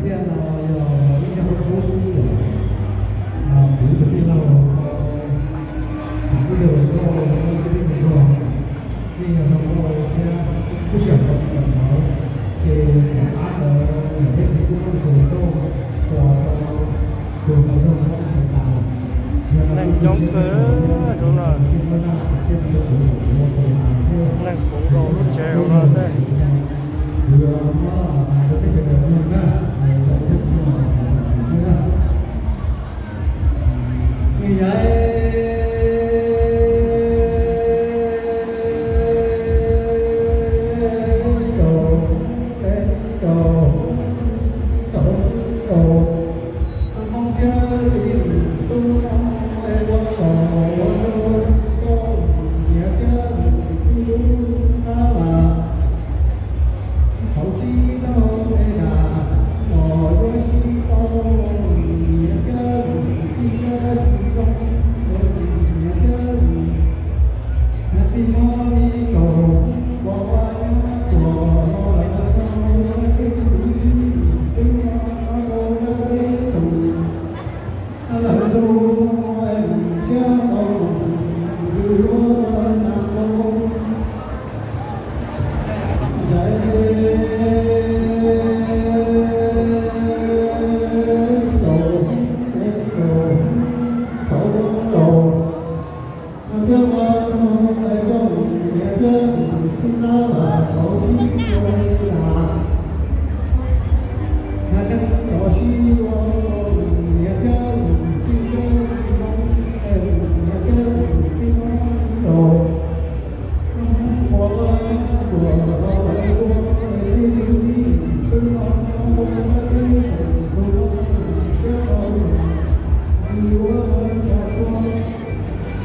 Tiam no yog ib nyuag hnub xwb yom, kuv tus tij laug, kuv tus tij laug, nej yog no thiab, kuj sij hawm tau ntawm no, ces tom qab ntawd niam thiab txiv kuj muab tus tus tau tus ntawd rau hauv tas. Neeg coob kawg hnub no, neeg puv nkaus lub tsev hauv no xwb. Thaum tsis tau es tas, los yuav tsis tau, niam thiab txiv siab tsis zoo, niam thiab txiv mob li kaum, pom ua nyab tuam los lawm no, yuav tsis tau, twb no rau dab teb tus. Lawv tus siab tau, tus yuav ua nas nkaus.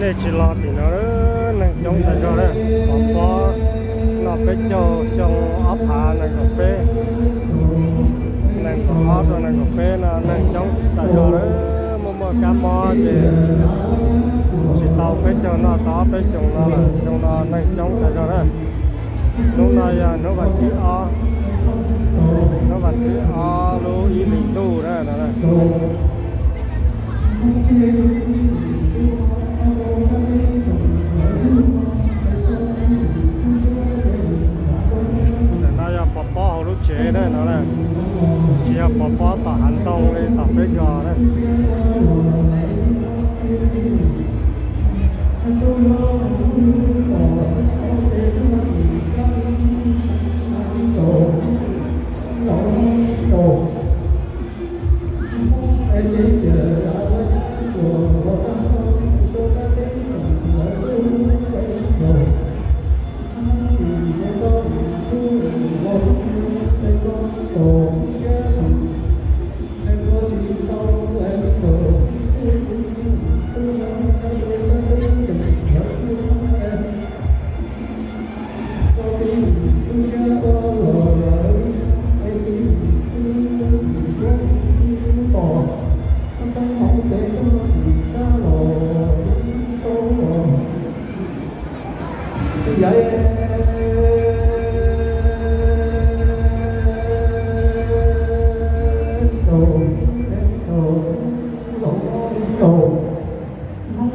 Nej tsis los tim no, neeg coob tas zog na. Pov pob no peb caug xyoo ob phav nees nkaum peb, nees nkaum ob rau nees nkaum peb no neeg coob tas zog na. Muaj muaj kab mob ces tsis tau peb caug noj tau ob peb xyoos no lawm, xyoo no neeg coob tas zog na. Hnub no yog hnub vas thib ob, hnub vas thib ob lub ib hlis ntuj na no. Ntawm no yog pov pob hauv lub tsev na no, tsis yog pov pob tom hav ntoo li tom peb zos na.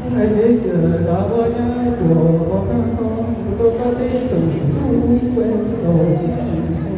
Hmoob es kev cawm dav ua nyab tuam ua tag nrho, mus rau sab teb tsoom ntsuj ub es tau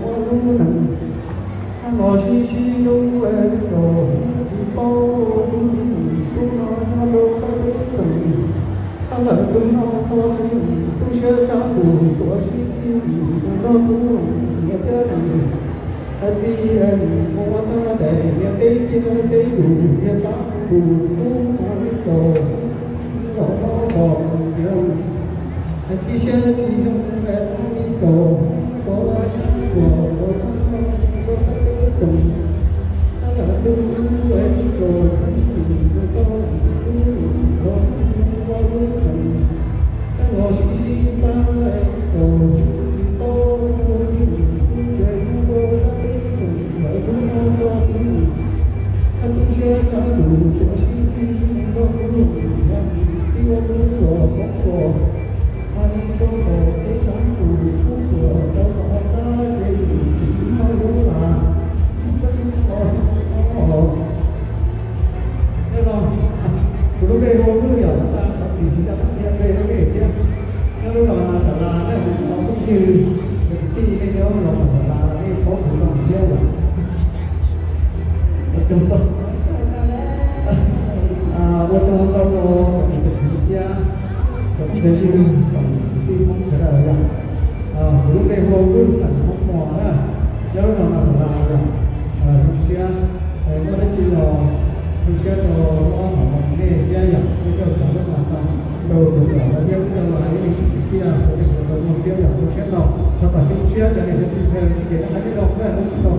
ua lub neej. Los sib sib hlub es tau tsis paub tus tib neeg tub no nyob rau sab teb tsoom. Thaj lawm tus no ua tib neeg tu siab sab ntuj tuam sib tib neeg tus nrog tub niam thiab txiv. Hais txiv es mus ua tag daim niam teb ciaj teb yus niag tsab ntuj tub no li kaus los no pom tias hais txiv siab tsis zoo es no li kaus, koj ua tsis tuaj ua tag nrho rau sab teb tsoom. Thaj lawm tus es li kaus tus tau tus los ua lub neej. Koj los sib sib pab es kaus tsis tau ua li tus es nyob rau sab teb tsoom lawm tus no ua tib neeg. Hais txiv siab sab ntuj tuam sib tib neeg nrog tub niam txiv ua lub los poob los. Hais neeg rau tom tej tsab ntuj kub tuam rau tom qab ces yus tsis muaj lub lam. Ib xeeb los Ua tsaug ntau rau cov niam cov txiv thiab cov txij cov yawg, cov kwv tij Hmoob sawv daws yom. Kuv lub npe hu ua Lub Xeem Hmoob Mos na, nyob lub no mas xav las yom. Zoo siab muaj dab tsi los zoo siab rau ob hom mos nej thiab yom, nej coj cov lub mas no rau tus kom no thiab kuj coj los hais ib txhis thiab rau peb sawv daws tau mloog thiab yom. Zoo siab ntau, thov kom zoo siab cov niam cov txiv sawv daws ces nej hais tib zoo thiab lub tsis tau.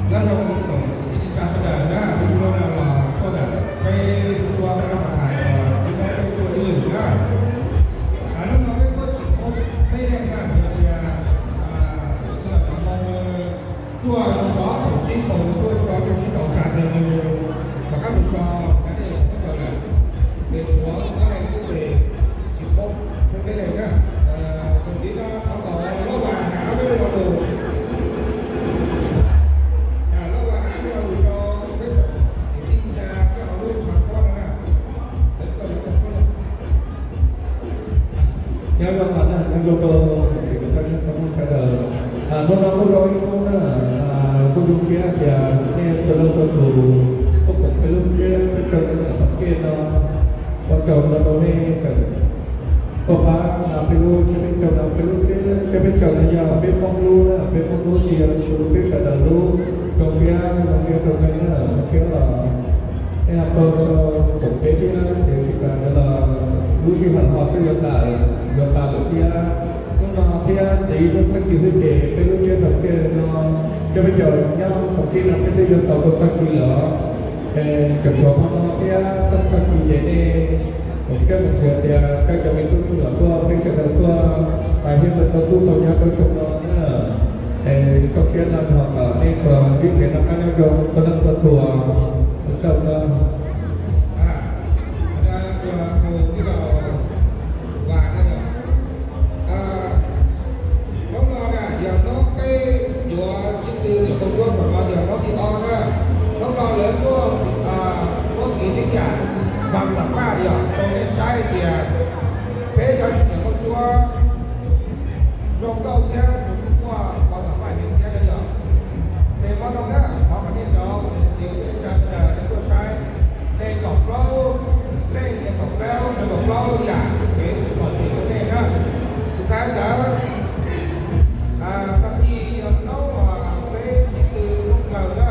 Nyob zoo tsoom kwv tij neej tsa sawv daws na, lub sij hawm no los tuaj ntawm peb tub tsuab peb rab qhov thaiv uas peb tuaj ib lwm na. Hnub no peb tuaj tsis paub peb leej na, yog tias ntawm moo tuaj zoo txog thaum tsib moos, tuaj txog thaum tsib moos tas ces nws rov qab mus so, kav tsij los peb tau lawm. Ces tshuav ob leeg xwb ces tsis paub peb peb leeg na. Thaum ntxiv no thov kom Lauj Vas hais ob peb lo lus, Lauj Vas hais ob peb lo lus rau peb tsoom kwv tij neej tsa nyob hauv lub tshav pob no na. Nyob zoo na, nyob zoo rau tsoom kwv tij neej tsa Hmoob sawv daws. Hnub no kuj zoo ib hnub na, kuj zoo siab hais tias nej txhua leej txhua tus kuj koom peb lub tsiab peb caug nyob tom kev no. Ua tsaug ntau rau nej tseem tuaj pab peb lub tsiab peb caug no. Peb lub tsiab peb caug no yog peb Hmoob lub na, peb Hmoob lub tsis yog txhua peb sawv daws lub. Zoo siab, zoo siab rau nej na, zoo siab los nej ho tau koom peb thiab, tiam sis tas ntawd los lub sij hawm ho twb yuav tawm, yuav tawm lawm thiab. Hnub no thiab ntxiv hnub tag kis xwb ces peb lub tsiab tom kev no, tsiab peb caug nyob tom kev no peb twb yuav tau tag kis lawm. Es tseem tshuav hmo no thiab tag kis ces nej koom siab koom ntsws tias koj cov me tub me nyuam tuaj, peb sawv daws tuaj pais thiab tau tub tau nyab rau xyoo no na. Es zoo siab no thov kom nej txhua ntsib kev noj qab nyob zoo txhua leej txhua tus. Ua tsaug ntau. Hnub no na yog hnub peb yuav sib tw niam pog cuab, thaum no yog hnub thib ob na. Hnub no lawv tuaj muab kev teb yam npam xam paj yog rau nej saib tias peb cov niam pog cuab zoo nkauj thiab tsuas muaj npam xam paj heev thiab na yog. Ces hmo no na thov kom nej cov niam txiv kwv tij neej tsa sawv daws nej tuaj saib, nej kaum plaub leej, nej kaum plaub, nej kaum plaub yam kev lom zem rau nej na. Kuv hais ntawd, tag kis yog hnub peb sib tw rooj plaws na,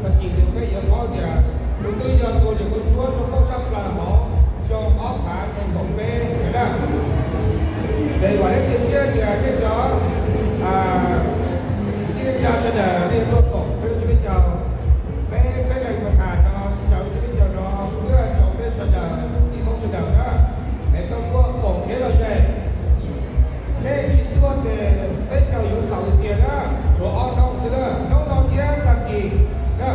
tag kis ces peb yuav paub tias tus twg yog tus niam pog cuab zoo nkauj tshaj plaws hauv xyoo ob phav nees nkaum peb na. Ces vam thiab cia siab tias nej cov kwv tij neej tsa sawv daws nej tuaj koom peb lub tsiab peb caug, peb peb leeg mus tham no, cov lub tsiab peb caug no wb tsaug peb sawv daws txiv Hmoob sawv daws na, es tau tuaj koom kev lom zem. Nej tsis tuaj ces peb caug yuav xaus tiag tiag na, tshuav ob hnub xwb na, hnub no thiab tag kis na.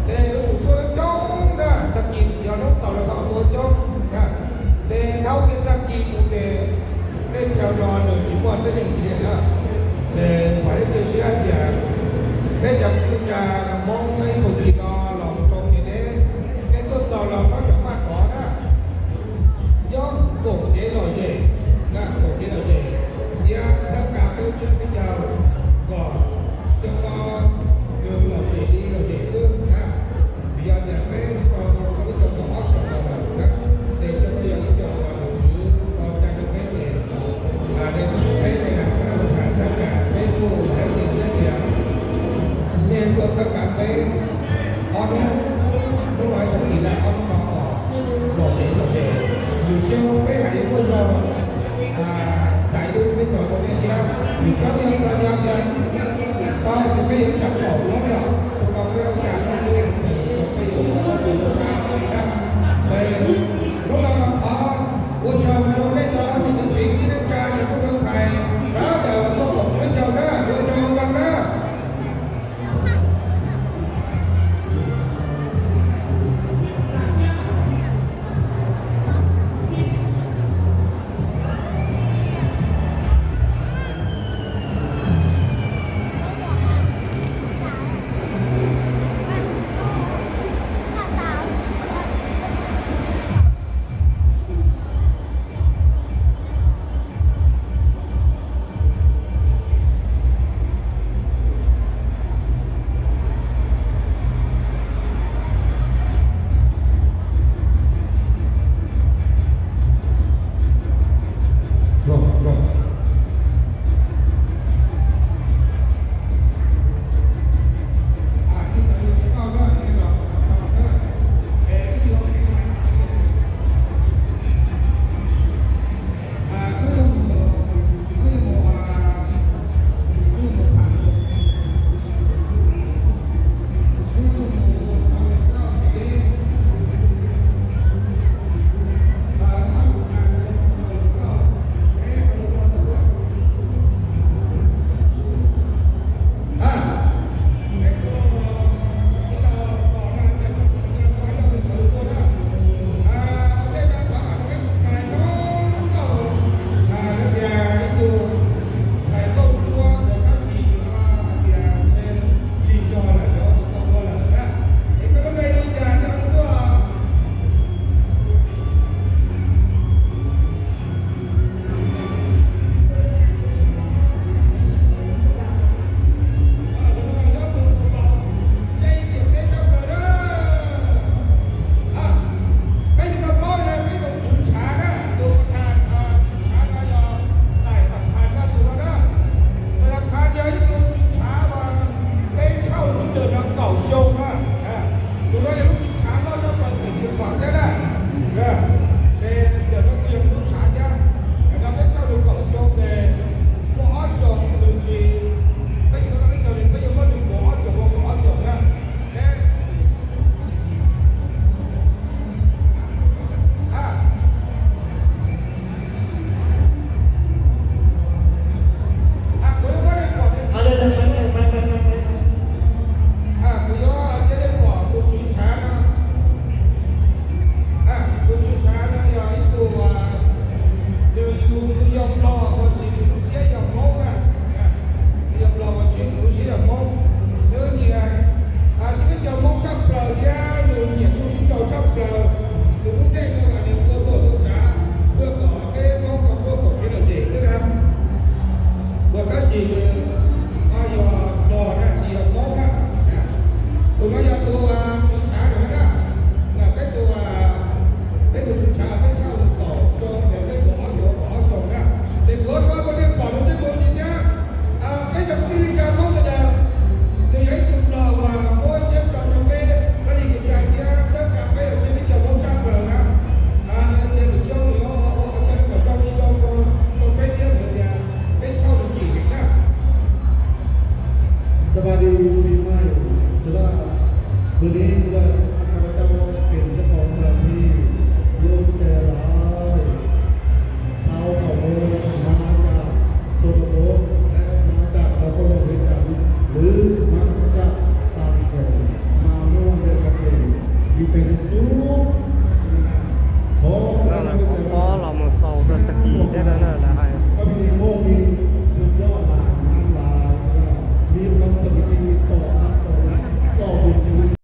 Ces yuav tsum tuaj coob na, tag kis yog hnub xaus los tau tuaj coob na. Ces thaum kiag tag kis mus ces tej chaw no nws tsis muaj tib neeg li na. Ces vam thiab cia siab tias peb cov kwv tij neej tsa Hmoob peb ib tag kis no los mus rau kev deb, nej tuaj txog los txhob tsam maj rov na. Nyob koom kev lom zem, koom kev lom zem, thiab txhawb nqa peb lub tsiab peb caug kom xyoo no nws lom zem li lom zem xwb na. Vim yog tias peb tau peb caug kaum ob xyoos los lawm na, ces xyoo no yog ib xyoos uas nom tswv tau cai rau peb ces nej peb nej na, peb tham txhawb nqa peb kuj hais tias nej tuaj txhawb nqa peb ob hnub, hnub no tag kis na, ob hnub no kom lom zem lom zem. Lwm xyoo peb hais li muaj zog txais lub peb caug rau nej thiab. Lwm xyoo yog tau yog tias tau ces peb yuav tsam kaum hnub yom, xyoo no peb lub xya hnub xwb, lwm xyoo peb yuav ua ob peb hnub sab, peb